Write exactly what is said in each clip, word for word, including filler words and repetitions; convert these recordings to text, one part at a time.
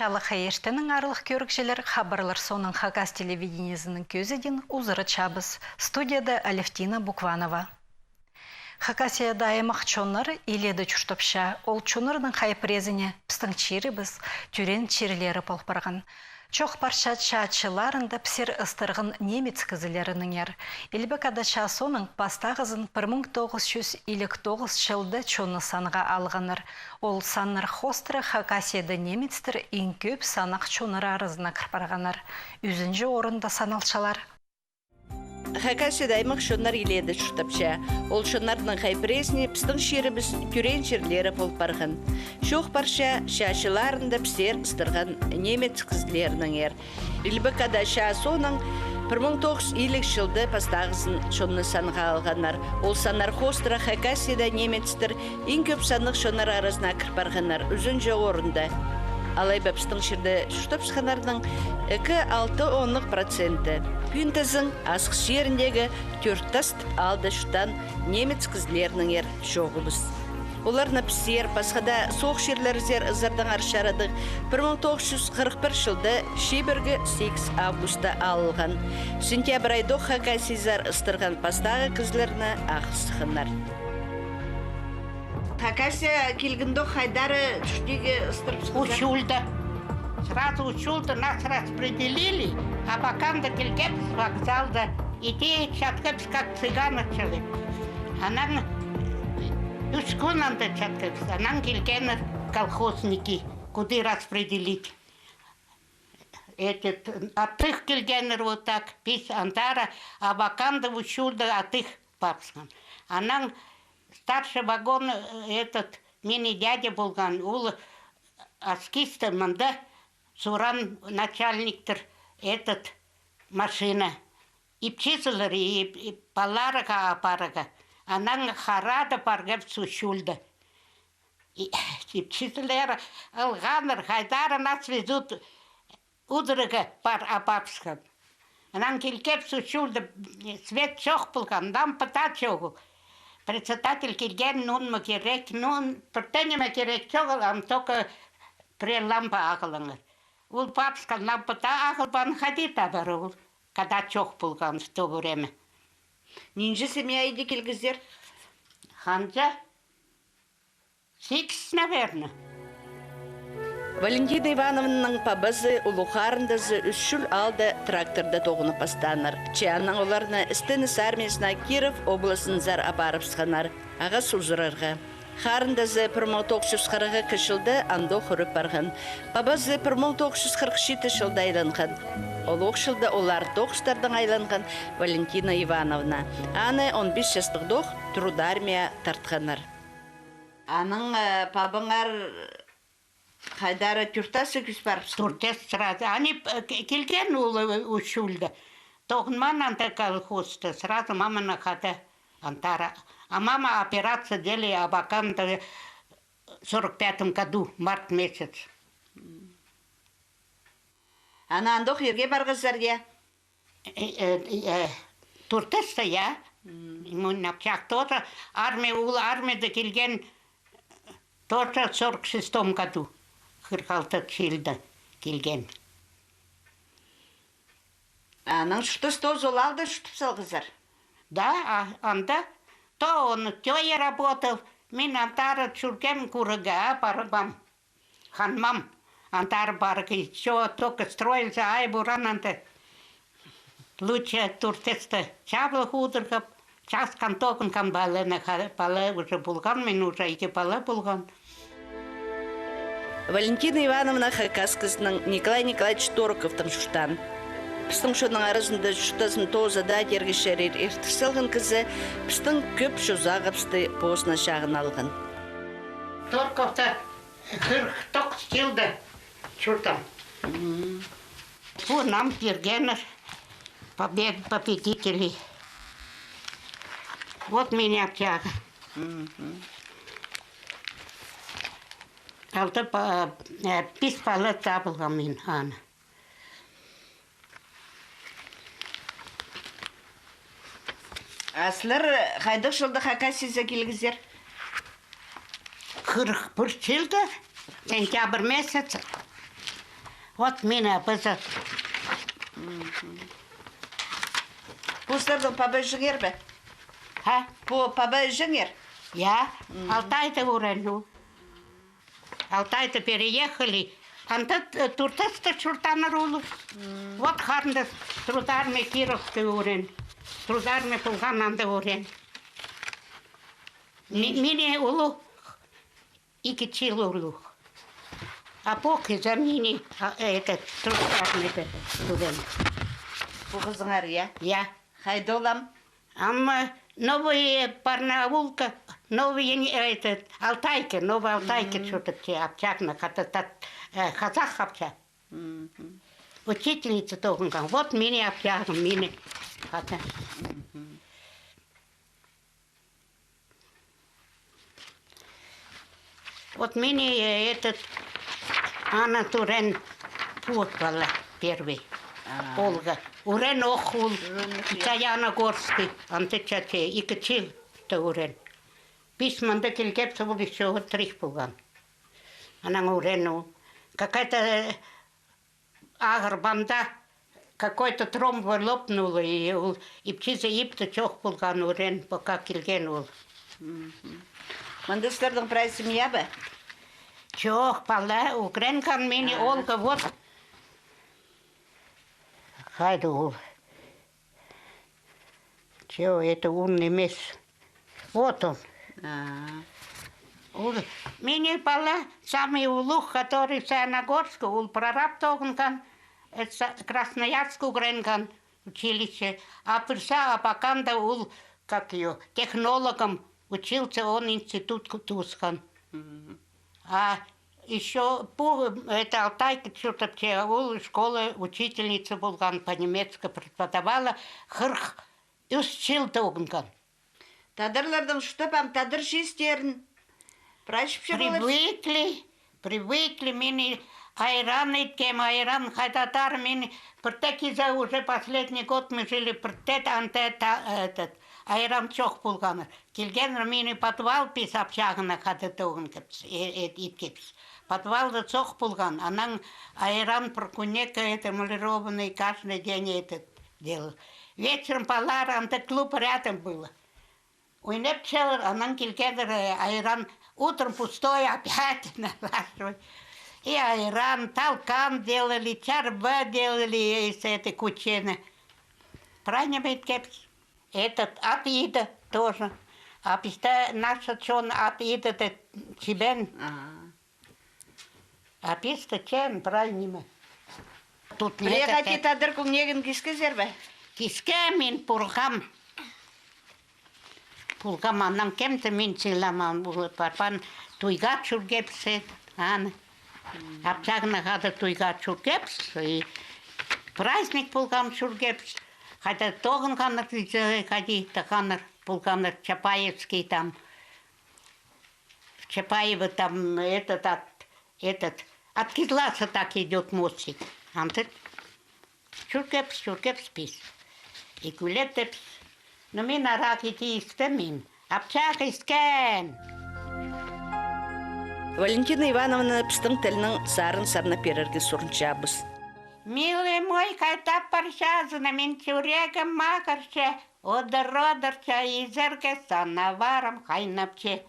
Чалахай иртеннең, аарлығ кӧрігҷілер, хабарлар соонаң Хакас телевидениезінің кӧзідиин узаратчабыс. Студияда Алевтина Букванова. Хакасияда аймах чоннар илееде чуртапча. Ол чоннарның хай пірезіне пістің чирібіс тӧреен чирлері пол парған. Чоох парча чаа чылларында пісер ыстырған немец кізілерінеңер. Илбек Ада чаа соонаң пастағызын пір муң тоғыс чӱс илиг тоғыс чылда чонны санға алғаннар. Ол саннар хоостыра Хакасияда немецтер иң кӧп саннығ чоннар аразына кір парғаннар. Ӱзінҷі орында саналчалар. Хакасияда аймах чоннар илееде чуртапча. Ол чоннарның хай пірезіне пістің чирібіс тӧреен чирлері пол парған. Чоох парча чаа чылларында пісер ыстырған немец кізілерінеңер. Илбек Ада чаа соонаң пір муң тоғыс чӱс илиг чылда пастағызын чонны санға алғаннар. Ол саннар хоостыра Хакасияда немецтер иң кӧп саннығ чоннар аразына кір парғаннар, ӱзінҷі орында. Алай ба пістің чирде чуртапчатханнарның ікі-алты оннығ проценті. Пӱӱн тізең Асхыс чиріндегі Тӧрт Тас тіп аалда чуртаан немец кізілерінеңер чоғыбыс. Оларны піссер, пасха даа соох чирлерзер ызардаңар чарадығ, пір муң тоғыс чӱс хырых пір чылда чибіргі сигіс августта алылған. Сентябрь айдох Хакасиязар ыстырған пастағы кізілерні ағыл сыхханнар. Хакасия килгендох хайдар чуртирға ыстырып сыххазар? Учуульда. Сразу Учуульда нас распределили, Абаканда килгебіс вокзалда. Иди чатхабыс, как цыгане чылы. Анаң ӱс кӱн анда чатхабыс. Анаң килгеннер колхозники, куды распределить. Этот, атых килгеннер вот так. Піс андара Абаканда, Учуульда атых парыбысхан. Анаң старший вагон, э, этот, минің дядя полған, ол Асхыста мында суран начальниктер, этот, машина. Ипчізілер, и, и палаларға апарарға. Анаң харада парғабыс Учуульда. И, ипчізілер алғаннар, хайдар нас везут, Удрыға пар апарыбысхан. Анаң килгебіс Учуульда, свет чох полған, лампа даа чоғыл. Председатель килген, ноо ма кирек, ноо, пірдеңе ме кирек чоғыл, ам только пірее лампа ағылыңар. Ол парыбысхан, лампа даа ағылбаан, хайди табар ол, когда чох полған в то время. Нинҷе семья иди килгезер? Ханҷа? Сигіс, наверно. Валентина Ивановнаның пабазы, улуғ харындазы ӱс чӱл аалда тракторда тоғынып пастааннар. Че анаң оларны істеніс армиязына Киров облазынзар апарыбысханнар ағас узурарға. Харындазы пір муң тоғыс чӱс хырых ікі чылда андох ӱреп парған. Пабазы пір муң тоғыс чӱс хырых читі чылда айланған. Ол ох чылда олар тоғыстардаң айланған Валентина Ивановна. Аны он пис частығдох Трудармияа тартханнар. Анаң, э, пабаңар хайдар Тӧрт Тасха кӧс парыбысхан? Тӧрт Тас сразу. Ани, э, ки-, килген ол, э, Учуульда. Тоғынмаан анда колхозта. Сразу маманы хада андара. А мама операция дели Абаканда в сорок пятом году, март месяц. Ана андох ирге парғазар, я? Э, э, э, Тӧрт Тасха, я? Мм. Мин апчах тоже армия, ол армияда килген тоже в сорок шестом году, хырых алты чылда килген. Анаң чуртас тооза ол аалда чуртап салғазар? Да, а, анда. То он тёя работал, мин андара чӧргем курыға, а, парбаам. Ханмаам андар парғы, ещё только строился, ай, буран анда. Лучше Тӧрт Тасха чабыл худырғап, часхан тоғынған паланы, ха-, пала уже полған, мин уже ікі пала полған. Валентина Ивановна хакас кізінең Николай Николаевич Тороковтаң чуртаан. Пістің чонның аразында чуртазын тооза даа тергес чарир иртір салған кізі пістің кӧп чозағыбысты позына чағын алған. Тороковта хырых тоғыс чылда чуртаам. Мгм. Пу нам пиргеннер, побед-, победителей. Вот мин апчағы. Мгм. Алты па-, э, пис пала табылған мин аны. А сірер хайдағ чылда Хакасияза килгезер? Хырых пір чылда, сентябрь месяц. Вот мині абызы. Пу сірернің паба іҷеңер бе? Ха? Пу паба іҷеңер? Я, Алтайда ӱрен ол. Алтайда переехали. Анда, э, Туртаста чуртааннар ол. Вот харындас Трудармия Кировская ӱрен. Трудармия полған анда ӱрен. Ми-, мині улуғ, ікі чыл улуғ. А пу кізі мині, а, этот, Трудармияда ӱрен. Пу кізіңер, я? Я. Хайда ол ам? Ам Новая Барнаулка, Новая, не, этот, Алтайка, Новая Алтайка, что-то те, апчағына хада тат, э, хазах апчах. Учительница тоғынған. Вот мині апчағым, мині хада. Вот мині, э, этот, ана ӱрен пу пала первый. Ага. Олға. Ӱрен ох ол. Ӱрен ох, я. Саяногорский, анда чачы, ікі чыл та ӱрен. Піс мында килгебіс, ол ещё отрых полған. Анаң ӱрен ол. Какая-то, э, ағырбанда какой-то тромб лопнул, и ол ипчізі ипті чох полған, ӱрен, пока килген ол. Мында сірернің прай семья ба? Чох, пала, ӱгренген мині, а, Олға, вот. Хайда ол? Че, это ун нимес. Вот он. А. Ол мині пала, самый улуғ, который Саяногорск, ол прораб тоғынған, э, Красноярск ӱгренген училище. А пірсі Абаканда ол, как её, технологом учился, он институт ку-, тоосхан. А ещё пу, это, Алтайка чуртапча, ол школа учительница полған, по-немецки преподавала, хырых ӱс чыл тоғынған. Тадарлардаң чуртап, ам тадар чиистерін прай ипчі полар. Привыкли, привыкли, мині айран иткем, айран хайдатар, мині піртее кизі уже последний год мы жили, піртее анда та-, этот, айран чох полғаннар. Килгеннер, мині подвал піс апчағына хада тоғынғабыс, э, э, иткебіс. Подвалда чох полған, анаң айран пір кӱнек, это, эмалированный, каждый день этот делал. Вечером палалар, анда клуб рядом было. Ойнапчалар, анаң килгеннер, э, айран, утром пустое, опять налаживать. И айран, талкан делали, чарба делали из этой кучины. Прай ниме иткебіс. Этот ат иді тоже. А пісте наша чон ат иді де чибен. А пісте чен прай ниме. Тут не... Пірее хати тадар кӧңнегін кискезер бе? Кискем, мин пурғам. Пурғам, анаң кем-де мин сыйламаам, парбан туйға чӧргебіс, аны. Апчағына хада туйға чӧргебіс, и праздник полған, чӧргебіс. Хайда тоғынғаннар, хайди тоғынғаннар, полғаннар, Чапаевский там. В Чапаево там этот, от, этот, от Кизласа так идёт мостик. Андағ. Чӧргебіс, чӧргебіс піс. И кӱлетібіс. Но мин арағ иди іспеем. Апчағ искем. Валентина Ивановна пістің тілнің сарын сарнап пирерге сурынчабыс. Милый мой, хайда парчазың, мин чӱрегім ағырча, одыр-одырча, изерге самоварым хайнапча.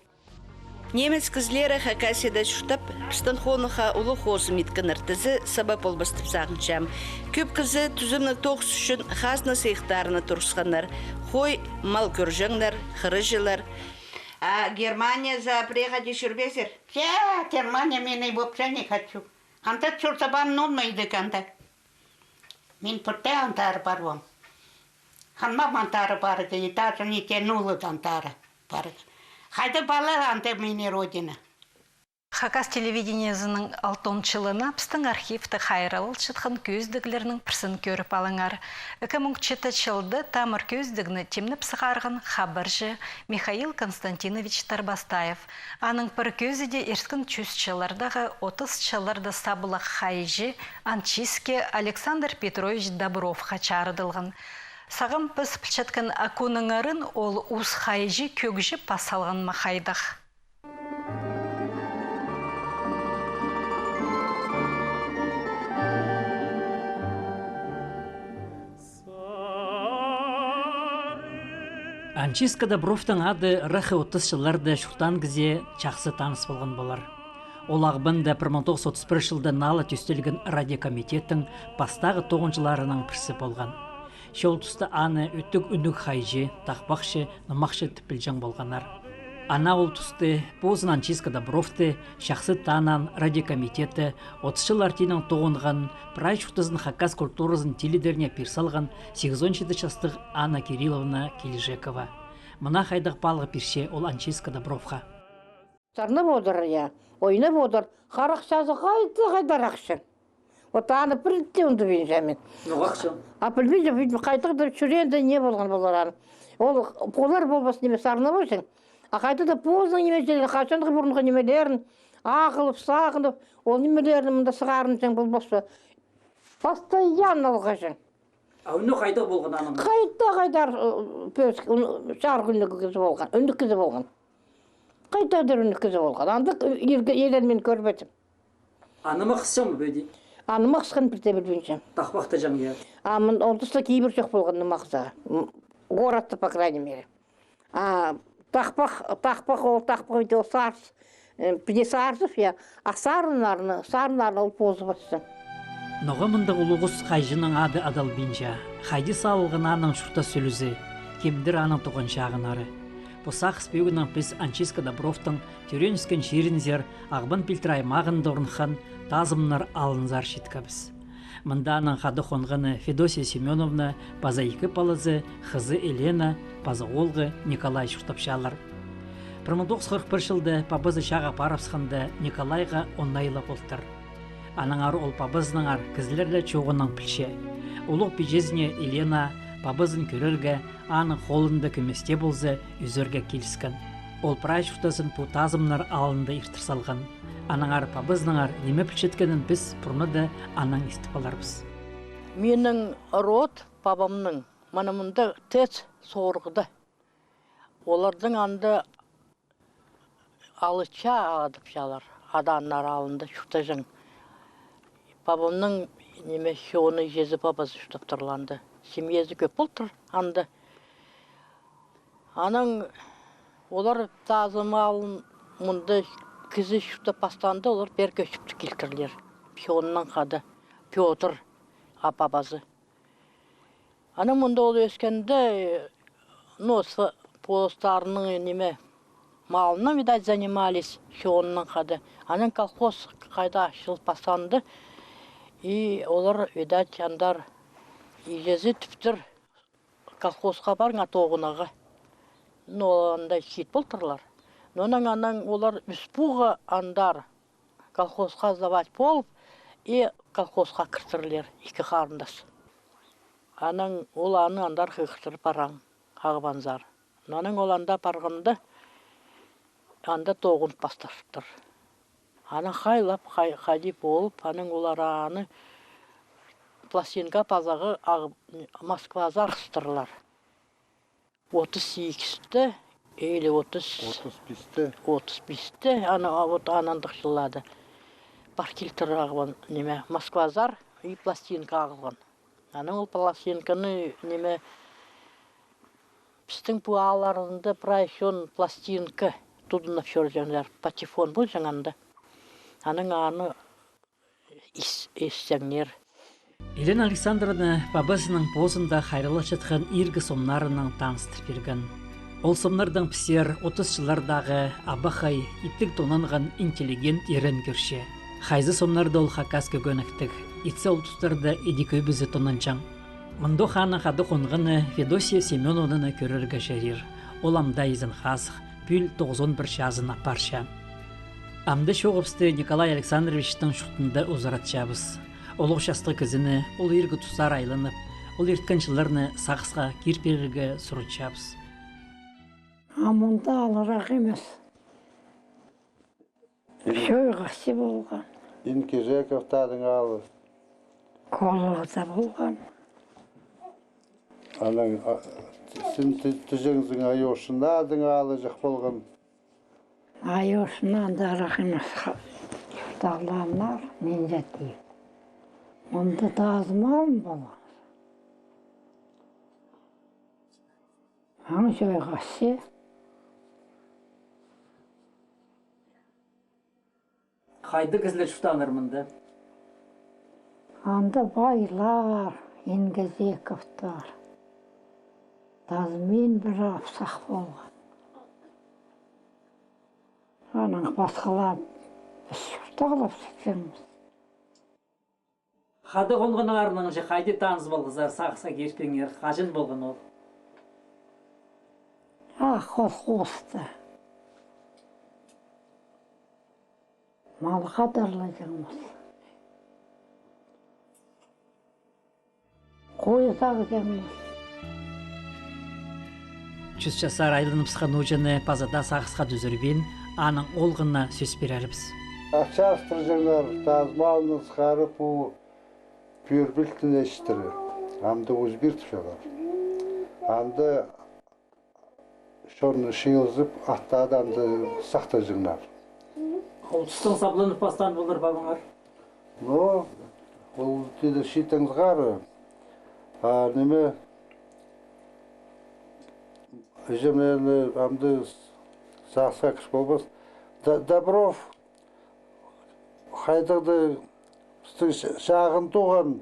Немец кізілері Хакасияда чуртап, пістің хонығға улуғ хозым иткеннер тізе саба полбас тіп сағынчам. Кӧп кізі тӱзімніг тоғыс ӱчӱн хазна сыйыхтарына турысханнар. Хой, мал кӧрҷеңнер, хырыҷылар. А Германия за приехать чӧрбезер? Я, Германия, мин и вообще не хочу. Анда чуртабаан ноға идӧк анда. Мин пірдее андары парбаам. Хынмаам андары парарға, и даже не тянуло андары парарға. Хайда пала анда минің родина. Хакас телевидениезінің алтон чылына пістің архивті хайраллатчатхан кӧзідіглернің пірсін кӧріп алыңар. Ікі муң читі чылда тамыр кӧзідігні тимнеп сығарған хабарҷы Михаил Константинович Тарбастаев. Аның пір кӧзіде ирткен чӱс чыллардағы, отыс чылларда саблығ хайҷы, антиске Александр Петрович Добровха чарыдылған. Сағам піс пілчеткен акуныңарын ол ус хайҷы кӧгҷі пас салған ма хайдағ. Анчиска Добровтың ады ыраххы отыс чылларда чуртаан кізее чахсы таныс полған полар. Ол Ағбанда пір муң тоғыс чӱс отыс пір чылда наа ла тӧстелген райкомитеттің пастағы тоғынҷыларының пірсі полған. Че ол туста аны ӱттіг ӱнніг хайҷы, тахпахчы, нымахчы тіп пілҷең полғаннар. Ана ол туста позын Анчиска Добровты чахсы танынаан райкомитетте отыс чыл артынаң тоғынған, прай чуртазын хакас культуразын тилідеріне пир салған сигізон читі частығ Анна Кирилловна Килижекова. Мына хайдағ паалағ пирче ол Анчиска Добровха. Сарнап одыр, я, ойнап одыр. Харах чазы хайда-хайда арахчы. Вот аны пірдее ундубинчам мин. Ноға ахча? А пілбинчем, пілбинчем, хайдағ-да чӱреенде не полған полар аны. Ол полар-полбас ниме сарнап одырҷаң. А хайда-да позының ниме чіли, хачанғы пурунғы нимелерін ағылып, сағынып, ол нимелерін мында сығарынҷаң полбас па. Постоянно алғаҷаң. А ӱні хайдағ полған аның? Хайда-хайда, э, пӧзік, ӱн-, чарых ӱнніг кізі полған, ӱнніг кізі полған. Хайдағ-да ӱнніг кізі полған. Андағ ирге-, ирен мин кӧрбеем. А нымахчы ма пӧди? А нымахчыхын пірдее пілбинчем. Тахпахтаҷаң, я? А мын ол туста кибір чох полған нымахчы. М, городта, по крайней мере. А тахпах, тахпах, ол тахпах ведь ол сарс, э, піди сарзып, я, а сарыннарны, сарыннарны ол позы пасчаң. Ноға мындағ улуғ ус хайҷының ады адалбинча, хайди салылған аның чуртас ӱлӱзі, кемдір аның туған чағыннары. Пу сағыс пӧгіннең піс Анчиска Добровтың тӧреен-ӧскен чирінзер, Ағбан пилтірі аймағында орныххан Тазымнар аалынзар читкебіс. Мында аның хада хонғаны Федосия Семёновна паза ікі палазы, хызы Елена паза оолғы Николай чуртапчалар. Пір муң тоғыс чӱс хырых пір чылда пабазы чааға парыбысханда Николайға он ай ла полтыр. Аннаңар ол пабазынаңар кізілер ле чооғынаң пілче. Улуғ пиҷезіне Елена пабазын кӧрерге, аның холында кӧмес тее полза, ӱзерге киліскен. Ол прай чуртазын пу Тазымнар аалында иртір салған. Аннаңар пабазынаңар ниме пілчеткенін піс пурнада анаң истіп аларбыс. Минің род пабамның, мына мында ТЭЦ Соорғыда. Олардың анда Алыча адапчалар, Аданнар аалында чуртаҷаң. Пабамның, ниме, чоны, іҷезі, пабазы чуртаптырлар анда. Семьязы кӧп полтыр анда. Анаң олар Тазым аалын, мында кізі чуртап пастаанда, олар пеер кӧчіп килтірлер. Чоннаң хада. Пётр, а пабазы. Анаң мында ол ӧскенде, э, ну, с-, постарының, ниме, малынаң, видать, занимались, чоннаң хада. Анаң колхоз хайда ачыл пастаанда, и олар, видать, андар, іҷезі тіптір колхозха парыңар тоғынарға. Ну, ол анда чиит полтырлар. Но анаң, анаң олар ӱс пуға андар колхозха сдавать полып, и колхозха кіртірлер ікі харындас. Анаң ол аны андар хығыртыр параң, Ағбанзар. Но анаң ол анда парғанда, анда тоғын пастаптыр. Анаң хайлап, хай-, хайди полып, анаң олар аны пластинка пазағы Ағ-, Москвазар ыстырлар. Отыс сигісте или отыс, отыс писте. Отыс писте, ана, а, вот анандағ чыллада. Пар килтір Ағбан, ниме, Москвазар и пластинка ағылған. Анаң ол пластинканы, ниме, пістің пу аалларында прай чон пластинка тудынып чӧрҷеңнер, патефон полҷаң анда. Анаң аны ис-, исчеңнер. Елена Александровна пабазының позында хайраллатчатхан иргі сомнарынаң таныстыр пирген. Ол сомнардаң пісер отыс чыллардағы абахай, иптіг тонанған интеллигент ирен кӧрче. Хайзы сомнарда ол хакас кӧгенектіг, итсе ол тустарда иди кӧбізі тонанҷаң. Мындох аның хада хонғаны Федосия Семёновнаны кӧрерге чарир. Ол амды изен-хазых, пӱӱл тоғызон пір чазын апарча. Амды чооғыбысты Николай Александровичтің чуртында узаратчабыс. Улуғ частығ кізіні ол иргі тустар айланып, ол ирткен чылларны сағысха кир пирерге сурынчабыс. А мында алырах нимес. Чойғасчы полған. Инкежеков тадың аалы. Колғада полған. Анаң, а, син тіҷеңзің Айошын тадың аалы чох полған. Айошын андарах нимес, ха-, чуртағланнар, мин чатир. Мында Тазым аалын полған. Аң чойғасча. Хайдағ кізілер чуртааннар мында? Анда Байлар, Ингезековтар. Тазы мин пір апсах полған. Анаң пасхалап, піс чуртағлап сілчеңміс. Хада хонғаныңарнаң че хайди таныс полғазар, сағысха киргеніңер, хаҷан полған ол? А, колхозта. Мал хадарладаңмыс. Хой сағызаңмыс. Чӱс часар айланыбысхан ууҷаны паза даа сағысха тӱзірбин, аның оолғына сӧс пирербіс. Ачарыстырҷаңнар, тас малны сығарып, пу пӱӱр пилтін естіре. Амды узбир тіпчелер. Анда чон чыылызып, аттарды анда сахтаҷаңнар. Ол тустаң сабланып пастаан полар пабаңар? Ну, ол тиді чииттең сығара. А ниме, іҷем, наверное, амды сағысха кіріп полбас. Да-, Добров хайдағ-да пістің ча-, чағын туған,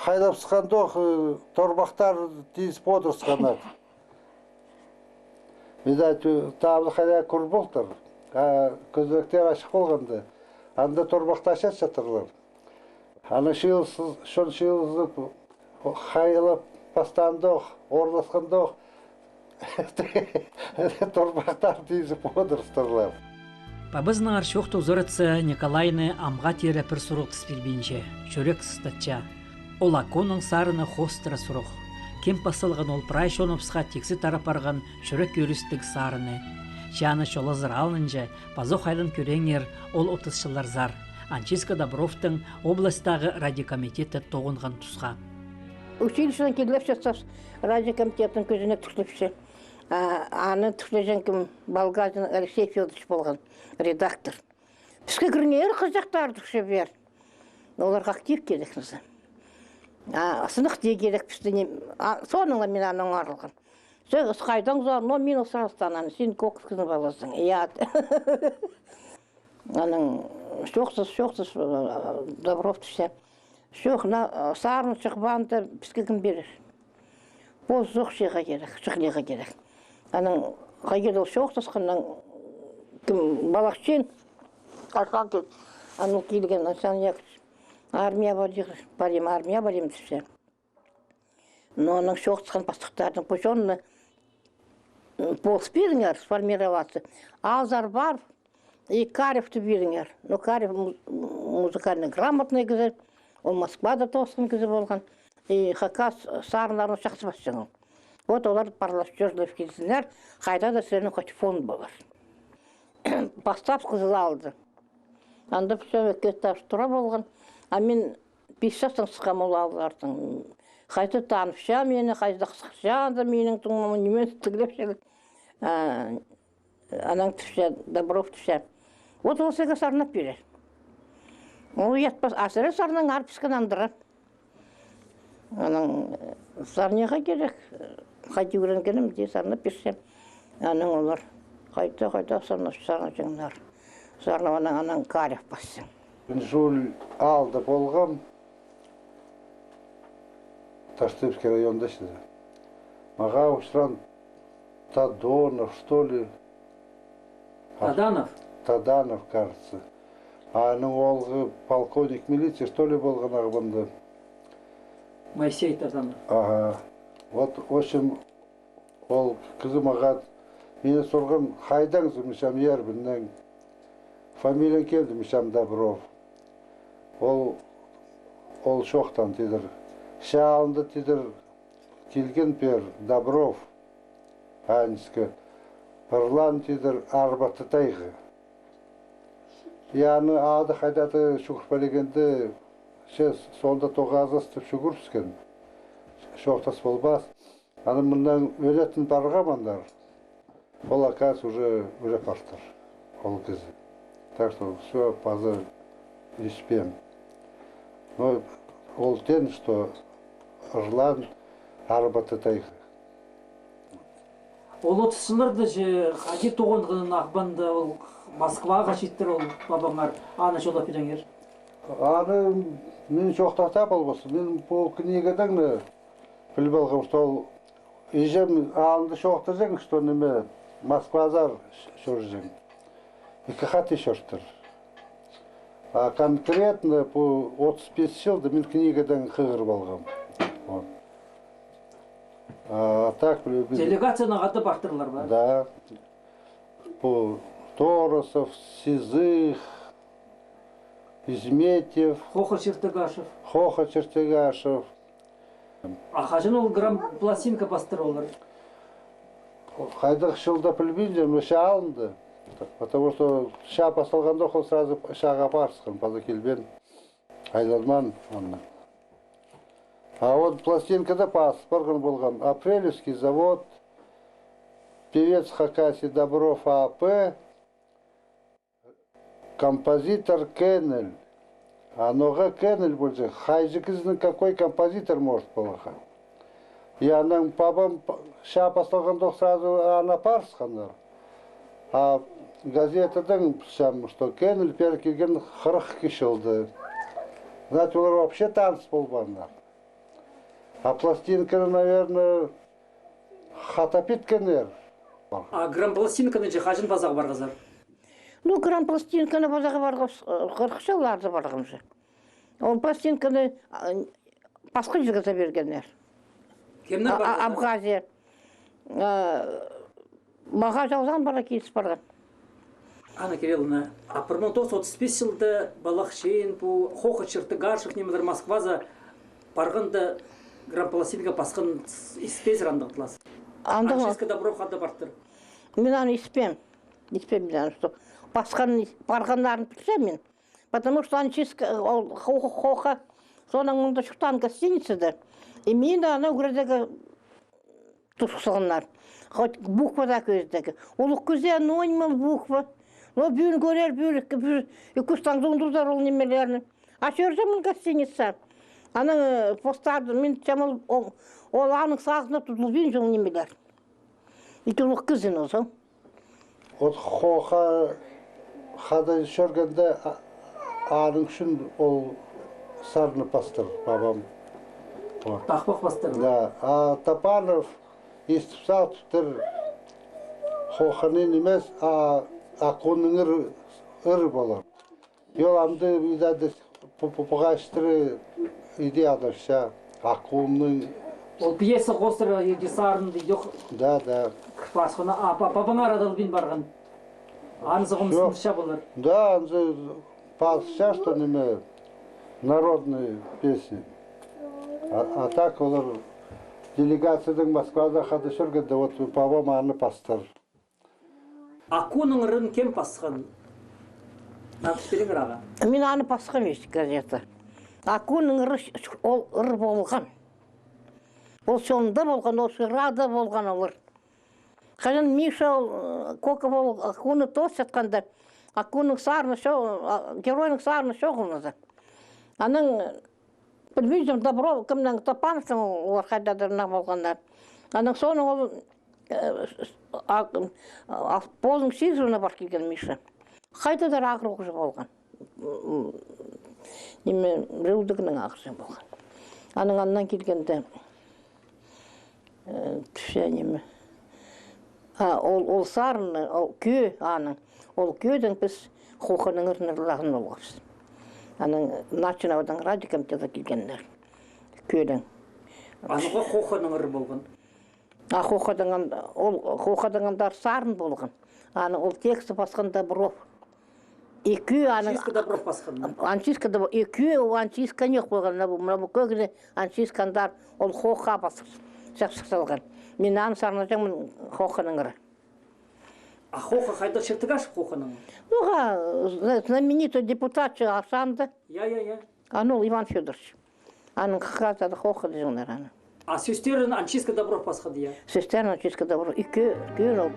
хайлап сыххандох, э, торбахтар тизіп одырысханнар. Видать, э, табыл хайда кӧр полтыр. А кӧзенектер ачых полғанда, анда торбахтар чатчатырлар. Анаң чыылыс-, чон чыылызып, хайлап пастаандох, орласхандох, торбахтар тизіп одырыстырлар. Пабазынаңар чоохтап узаратса, Николайны амға тире пір сурығ тыс пирбинче, чӱрек сыстатча. Ол аконның сарыны хоостыра сурығ. Кем пас салған ол прай чоныбысха тиксі тарап парған чӱрек ӧрістіг сарыны. Че аны чолазар алнынҷа, пазох айлан кӧреңер, ол отыс чылларзар, Анчиска Добровтың областьтағы райкомитеті тоғынған тусха. Училищедең киліп чатсабыс, райкомитеттің кӧзенек тӱкчепче. А, аны тӱкчеҷең кем, Балгазин Алексей Фёдорович полған, редактор. Піске кіріңер, хызыҷахтар, тӱкче пеер. Оларға актив кирек нооза. А сынах тее кирек пісті, не, а, соонаң ла мин анаң арылғам. Сен хайдаң зор, но мин ол сразу танам, син Коковтың палазың. Я. Анаң чоохтас, чоохтас, э, Добров тіпче. Чох, на, э, сарын чыхпаанда піске кем пирер? Позох чыхарға кирек, чыхлирға кирек. Анаң хайди ол чоохтасханнаң, кем, Балахчин, Архангел, анаң килген, Александр Яковлевич, армияа парир, парим, армияа парим тіпче. Но анаң чоохтасхан пастыхтарнаң, пу чонны, м, полыс пиріңер, сформироваться. Азар пар, и Каревті пиріңер. Но Карев му-, музыкальный грамотный кізі, ол Москвада тоосхан кізі полған. И хакас сарыннарын чахсы пасчаң ол. Вот олар парлап чӧрлеп килзіннер, хайда даа сірернің хоть фон полар. Пастап Кызыл аалда. Анда піске кӧп тапча тура полған. А мин пис частаң сыххам ол ааллардаң. Хайди таныбысча мині, хайдағ сыхча анда минің туңмама, ниме тіглепчелер. А, анаң тіпче, Добров тіпче. Вот ол сірерге сарнап пирер. Ол ятпас, а сірер сарнаңар, піске нандыра. Анаң, э, сарнирға кирек, э, хайди ӱгренгенім дее сарнап пирчем. Анаң олар хайда, хайда сарнап, сарнаҷаңнар. Сарнап, анаң, анаң Карев пасчаң. Мин Жуль аалда полғам, Таштыпский районда чізе. Мағаа учуран Тадонов, что ли? А, Таданов? Таданов, кажется. А аның оолғы полковник милиции, что ли, полған ағбанда. Моисей Таданов. Ага. Вот, в общем, ол кізі мағаа, мині сурған, хайдаң сің, мисям, Эрбіннең. Фамилияң кем, мисям, Добров. Ол, ол чоохтаан, тидір. Че алнында, тидір, килген пеер Добров, Аньскы, парлаан, тидір, арбаты тайғы. Яны ады хайда-да чӱгӱр пар икенде, че соонда тоғазас тіп чӱгӱрібіскен. Чоохтас полбас. Аны мыннаң ӧлетін парғам андар. Ол, оказывается, уже, уже партыр, ол кізі. Так что всё, паза ӧспеем. Но ол теен, что ырлаан арбаты тайғы. Ол отыс чылларда же хайди тоғынғанын, Ағбанда, ол Москваға читтір ол пабаңар, аны чоохтап пиріңер. Аны мин чоохтап полбаспын. Мин пу книгадаң на піліп алғам, что ол іҷем алнында чоохтаҷаң, что ниме, Москвазар чӧрҷең. Ікі хати чӧртір. А конкретно пу отыс пис чылды мин книгадаң хығырып алғам. Вот. А так, піле-, піле- Делегациянаң хада партырлар ба? Да. Пу Торосов, Сизых, Изметьев, Хоха Чертыгашев. Хоха Чертыгашев. А хаҷан ол грампластинка пастыр олар? Хайдағ чылда пілбинчем, но че алнында. Потому что че пасталғанда ол сразу чеге парысхан, паза килбеен, айланмаан аннаң. А вот пластинкада пас парған полған: Апрелевский завод, певец Хакасии Добров А П, композитор Кеннель. А ноға Кеннель полҷаң? Хайҷы кізінің какой композитор может поларға? И анаң пабам п-, че пасталғандох сразу аны апарысханнар. А газетадаң пілчем, что Кеннель пеер килген хырых ікі чылда. Значит, олар вообще таныс полбааннар. А пластинканы, наверное, хатап иткеннер. А грампластинканы че хаҷан пазарға парғазар? Ну, грампластинканы пазарға парғам, хырых чылларда парғам же. Ол пластинканы, а, пасха чирге пиргеннер. Кемнер? А, а, парғазар? Абхазия. А, мағаа чалғызаан пара киліс парған. Анна Кирилловна, а пір муң тоғыс чӱс отыс пис чылда палахчын пу Хоха Чертыгашев нимелер Москваза парғанда грампластинка пасхан испезер андағ тылас? Андағ. Анчиска Добров хада партыр. Мин аны испеем. Испеем мин аны, что пасхан, парғаннарын пілчем мин. Потому что Анчиска, ол Хо-, Хоха, соонаң мында чуртаан гостиницада. И мині ана ӱгредерге турғысханнар. Хоть буква даа кӧзідерге. Улуғ кізее, ну, ниме ол буква. Ну, пӱӱн кӧрер, пӱӱн, пӱӱн, ікізі таңдазын турзар ол нимелерні. А чӧрҷең мин гостиницаа. Анаң, э, постарда, мин чам ол, ол, ол аның сағызына тудылбинча ол нимелер. Ікі улуғ кізі, ну, соонаң. Вот Хоха хада чӧргенде, а-, аның ӱчӱн ол сарынны пастыр, пабам. Вот. Тахпах пастыр. Да. А Топанов истіп салтыр, Хоханың нимес, а Акунның ыр-, ыры полар. И ол амды иди ада пу-, пу-, пуғаштыра иди адалча, Акунның. Ол пьеса хоостыра иди сарынды идӧк. Да, да. Пасхана, а, па-, пабаңар адалбин парған. Анзы хомсынча полар. Да, анзы пасча, что ниме, народные песни. А, а так олар делегациядаң Москвада хада чӧргенде, вот пабам аны пастыр. Акунның ырын кем пасхан? Ат пиріңер, аға. Мин аны пасхам ещё газета. Акунның ыры, ол ыр полған. Ол чонда полған, ол чырада полған ол ыр. Хаҷан Миша ол, э, Коков ол Акунны тоосчатханда, Акунның сарыны чо-, а, геройның сарыны чоғылмаза. Анаң Пілбинчем, Добров, кемнең, Топановтың, олар хайдадыр наа полғаннар. Анаң соонаң ол, э, а, а, полның сигізіне пар килген Миша. Хайдадыр ағырығ уже полған. М, ниме, пірее ӧдігнең ағырҷаң полған. Анаң аннаң килгенде, э, тіпче ниме. А, ол, ол сарынны, ол кӧӧ аның. Ол кӧӧдең піс Хоханың ырын ырлаан полғабыс. Анаң Начиновтың радиокомитеті килгеннер. Кӧӧдең. Анаң Хоханың ыры полған. А Хохадаң ан-, ол Хохадаң андар сарын полған. Аның ол тексті пасхан Добров. Ікі аның Анчиска Добров пасхан. Анчиска Добров, ікі ол Анчиска не полған, мына пу, мына пу кӧгіні Анчиска андар, ол Хоха пасхан. Чахсы салған. Мин аны сарнаҷаңмын, Хоханың ыры. А Хоха хайда, Чертыгашев Хоханың? Ну, ха, зна-, знаменитой депутатчы Аршанда. Я, я, я. Аны ол Иван Фёдорович. Аның хазада Хоха тіҷеңнер аны. А сӧстерін Анчиска Добров пасхады, я? Сӧстерін Анчиска Добров. Ікі, ікі ол.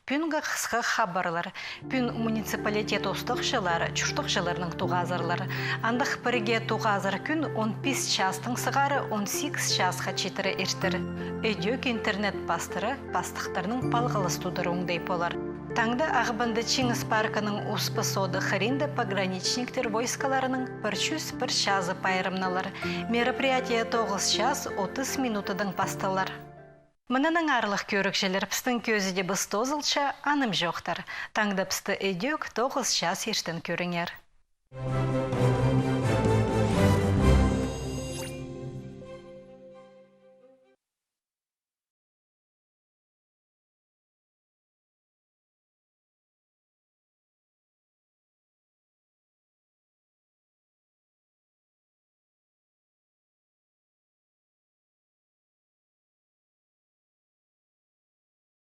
Пӱӱнгі хысхы хабарлар. Пӱӱн муниципалитет устағҷылары чуртағҷыларнаң тоғазарлар. Андағ пірге тоғазар кӱн он пис частаң сығара он сигіс часта читіре иртер. Ідӧк интернет пастыра пастыхтарнаң палғалыс тудар оңдай полар. Таңда Ағбанда Чиңіс паркының успа соода хыринда пограничниктер войскаларының пір чӱс пір чазы пайрамналар. Мероприятие тоғыс час отыс минутадаң пасталар. Мынаң, аарлығ кӧрігҷілер, пістің кӧзідібіс тоозылча, анымҷохтар. Таңда пісті ідӧк тоғыс час иртен кӧріңер.